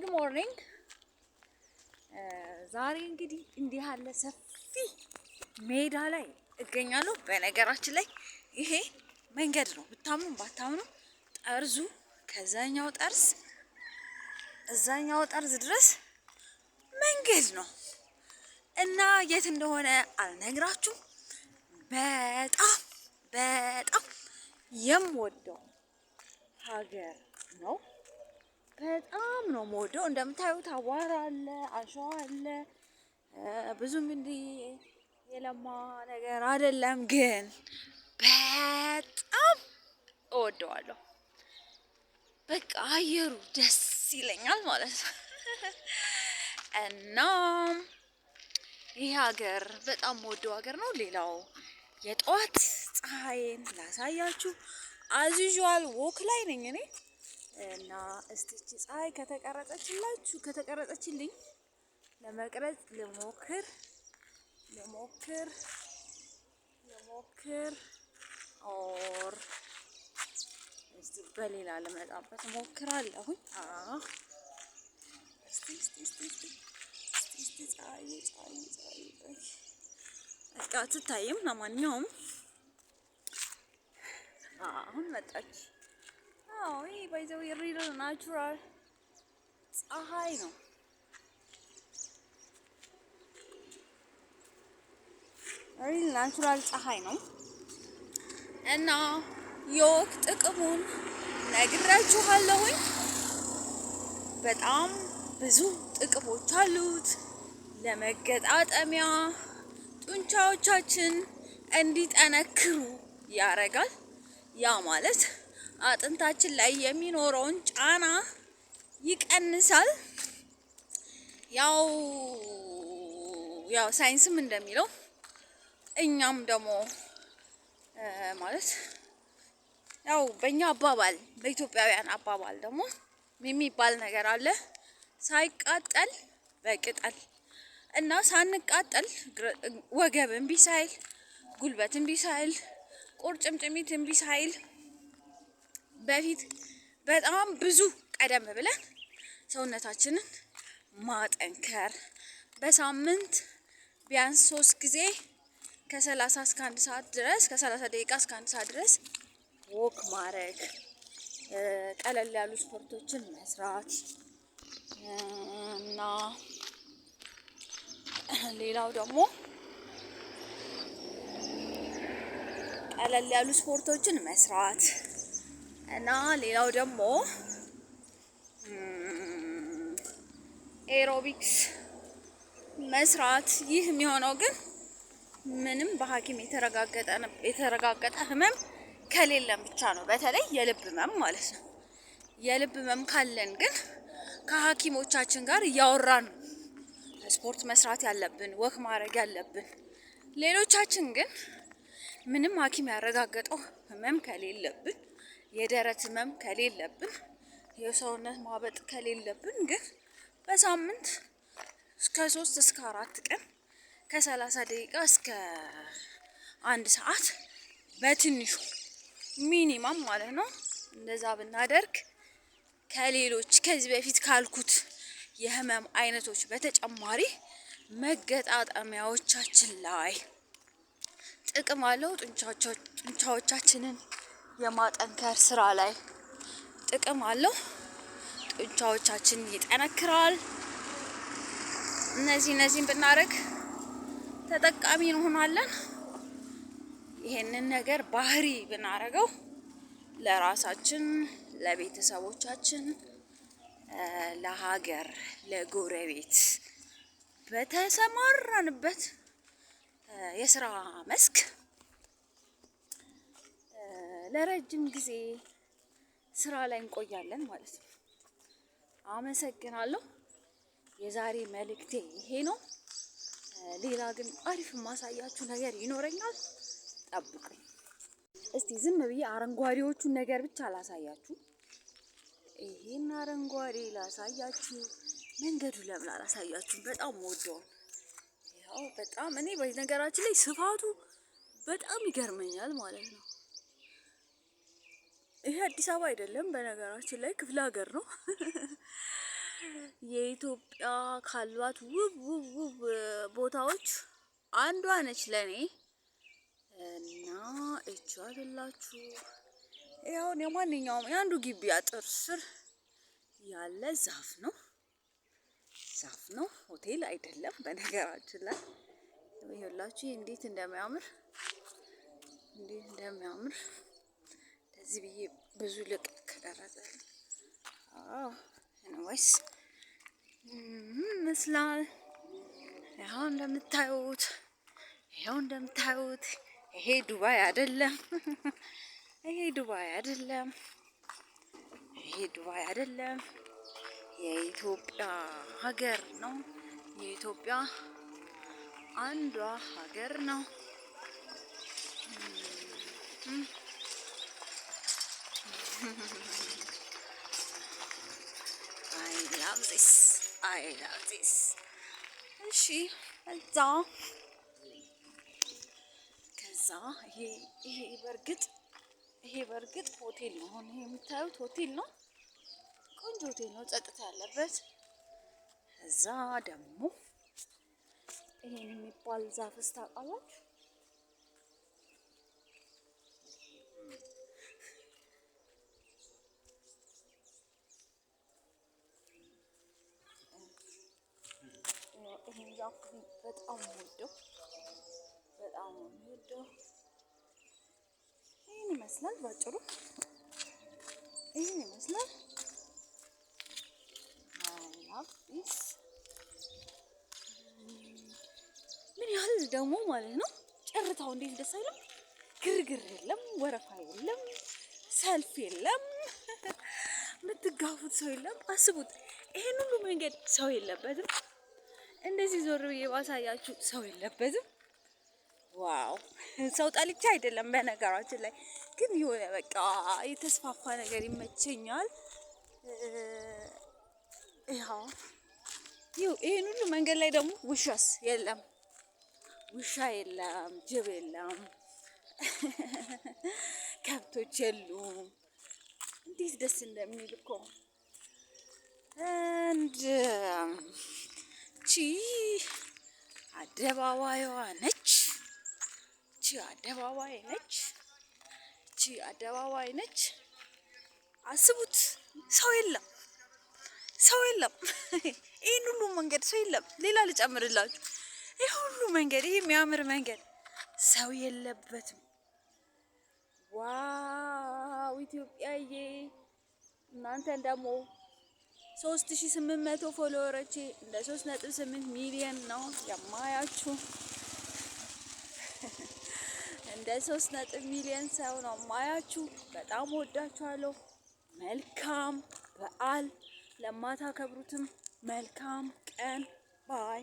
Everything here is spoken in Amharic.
Good morning። ዛሬ እንግዲህ እንዲህ ያለ ሰፊ ሜዳ ላይ እገኛለሁ። በነገራችን ላይ ይሄ መንገድ ነው፣ ብታምኑ ባታምኑ ጠርዙ ከዛኛው ጠርዝ እዛኛው ጠርዝ ድረስ መንገድ ነው እና የት እንደሆነ አልነግራችሁም። በጣም በጣም የምወደው ሀገር ነው። በጣም ነው የምወደው። እንደምታዩት አቧራ አለ፣ አሸዋ አለ። ብዙም እንዲህ የለማ ነገር አይደለም፣ ግን በጣም እወደዋለሁ። በቃ አየሩ ደስ ይለኛል ማለት ነው። እና ይህ ሀገር በጣም የምወደው ሀገር ነው። ሌላው የጠዋት ፀሐይን ላሳያችሁ። As usual walk ላይ ነኝ እኔ። እና እስቲ እቺ ፀሐይ ከተቀረጸችላችሁ፣ ከተቀረጸችልኝ ለመቅረጽ ልሞክር ልሞክር ልሞክር or እስቲ በሌላ ልመጣበት እሞክራለሁኝ። እስቲ እስቲ እስቲ እስቲ እስቲ እስቲ ፀሐይ ፀሐይ ፀሐይ ፀሐይ በቃ አትታይም። ለማንኛውም አሁን መጣች። አዎ፣ ይሄ by the way real natural ፀሐይ ነው። Real natural ፀሐይ ነው እና የ walk ጥቅሙን ነግራችኋለሁኝ። በጣም ብዙ ጥቅሞች አሉት። ለመገጣጠሚያ ጡንቻዎቻችን እንዲጠነክሩ ያረጋል። ያ ማለት አጥንታችን ላይ የሚኖረውን ጫና ይቀንሳል። ያው ሳይንስም እንደሚለው እኛም ደግሞ ማለት ያው በእኛ አባባል፣ በኢትዮጵያውያን አባባል ደግሞ የሚባል ነገር አለ፣ ሳይቃጠል በቅጠል። እና ሳንቃጠል፣ ወገብ እምቢ ሳይል፣ ጉልበት እምቢ ሳይል፣ ቁርጭምጭሚት እምቢ ሳይል በፊት በጣም ብዙ ቀደም ብለን ሰውነታችንን ማጠንከር፣ በሳምንት ቢያንስ 3 ጊዜ ከ30 እስከ 1 ሰዓት ድረስ፣ ከ30 ደቂቃ እስከ 1 ሰዓት ድረስ walk ማድረግ፣ ቀለል ያሉ ስፖርቶችን መስራት እና ሌላው ደግሞ ቀለል ያሉ ስፖርቶችን መስራት እና ሌላው ደግሞ aerobics መስራት። ይህ የሚሆነው ግን ምንም በሐኪም የተረጋገጠ ህመም ከሌለም ብቻ ነው። በተለይ የልብ ህመም ማለት ነው። የልብ ህመም ካለን ግን ከሐኪሞቻችን ጋር እያወራን ነው ስፖርት መስራት ያለብን፣ walk ማድረግ ያለብን። ሌሎቻችን ግን ምንም ሐኪም ያረጋገጠው ህመም ከሌለብን፣ የደረት ህመም ከሌለብን፣ የሰውነት ማበጥ ከሌለብን ግን በሳምንት እስከ 3 እስከ 4 ቀን ከ30 ደቂቃ እስከ 1 ሰዓት በትንሹ minimum ማለት ነው፣ እንደዛ ብናደርግ ከሌሎች ከዚህ በፊት ካልኩት የህመም አይነቶች በተጨማሪ መገጣጠሚያዎቻችን ላይ ጥቅም አለው። ጡንቻዎቻችንን የማጠንከር ስራ ላይ ጥቅም አለው። ጡንቻዎቻችን ይጠነክራል። እነዚህን ብናደርግ ተጠቃሚ እንሆናለን። ይሄንን ነገር ባህሪ ብናደርገው ለራሳችን፣ ለቤተሰቦቻችን፣ ለሀገር፣ ለጎረቤት፣ በተሰማራንበት የስራ መስክ ለረጅም ጊዜ ስራ ላይ እንቆያለን ማለት ነው። አመሰግናለሁ። የዛሬ መልእክቴ ይሄ ነው። ሌላ ግን አሪፍ የማሳያችሁ ነገር ይኖረኛል። ጠብቁኝ። እስቲ ዝም ብዬ አረንጓዴዎቹን ነገር ብቻ ላሳያችሁ። ይሄን አረንጓዴ ላሳያችሁ። መንገዱ ለምን አላሳያችሁም? በጣም ወደው ያው በጣም እኔ በነገራችን ላይ ስፋቱ በጣም ይገርመኛል ማለት ነው። ይሄ አዲስ አበባ አይደለም በነገራችን ላይ፣ ክፍለ ሀገር ነው። የኢትዮጵያ ካሏት ውብ ውብ ውብ ቦታዎች አንዷ ነች ለኔ። እና እቻላችሁ ያው የማንኛውም የአንዱ ግቢ አጥር ስር ያለ ዛፍ ነው። ዛፍ ነው፣ ሆቴል አይደለም። በነገራችን ላይ ይኸውላችሁ እንዴት እንደሚያምር፣ እንዴት እንደሚያምር። እንደዚህ ብዬ ብዙ ልቅ ከቀረጸልኝ። አዎ፣ anyways ይመስላል። ይኸው እንደምታዩት፣ ይኸው እንደምታዩት ይሄ ዱባይ አይደለም። ይሄ ዱባይ አይደለም። ይሄ ዱባይ አይደለም። የኢትዮጵያ ሀገር ነው። የኢትዮጵያ አንዷ ሀገር ነው። I love this, I love this። እሺ፣ ከዛ ይሄ በርግጥ ሆቴል ነው። አሁን ይሄ የምታዩት ሆቴል ነው። ቆንጆ ሆቴል ነው፣ ጸጥታ ያለበት። እዛ ደግሞ ይሄን የሚባል ዛፍስ ታውቃላችሁ? ይሄን ዛፍ በጣም ወደው፣ በጣም ወደው። ይህን ይመስላል ባጭሩ፣ ይህን ይመስላል። Love this። ምን ያህል ደግሞ ማለት ነው ጭርታው እንዴት ደስ አይልም? ግርግር የለም፣ ወረፋ የለም፣ ሰልፍ የለም፣ የምትጋፉት ሰው የለም። አስቡት፣ ይሄን ሁሉ መንገድ ሰው የለበትም። እንደዚህ ዞር ብዬ ባሳያችሁ ሰው የለበትም። Wow፣ ሰው ጠልቼ አይደለም በነገራችን ላይ፣ ግን የሆነ በቃ የተስፋፋ ነገር ይመቸኛል። ይኸው ይሄን ሁሉ መንገድ ላይ ደግሞ ውሻስ የለም፣ ውሻ የለም፣ ጅብ የለም፣ ከብቶች የሉም። እንዴት ደስ እንደሚል እኮ። And ቺ አደባባይዋ ነች። ቺ አደባባይ ነች። ቺ አደባባይ ነች። አስቡት፣ ሰው የለም፣ ሰው የለም። ይህን ሁሉ መንገድ ሰው የለም። ሌላ ልጨምርላችሁ። ይህ ሁሉ መንገድ፣ ይህ የሚያምር መንገድ ሰው የለበትም። Wow ኢትዮጵያዬ! እናንተን ደግሞ 3800 follower ኦቼ እንደ 3.8 ሚሊዮን ነው የማያችሁ። እንደ 3 ነጥብ ሚሊዮን ሰው ነው የማያችሁ። በጣም ወዳችኋለሁ። መልካም በዓል፣ ለማታከብሩትም መልካም ቀን። Bye.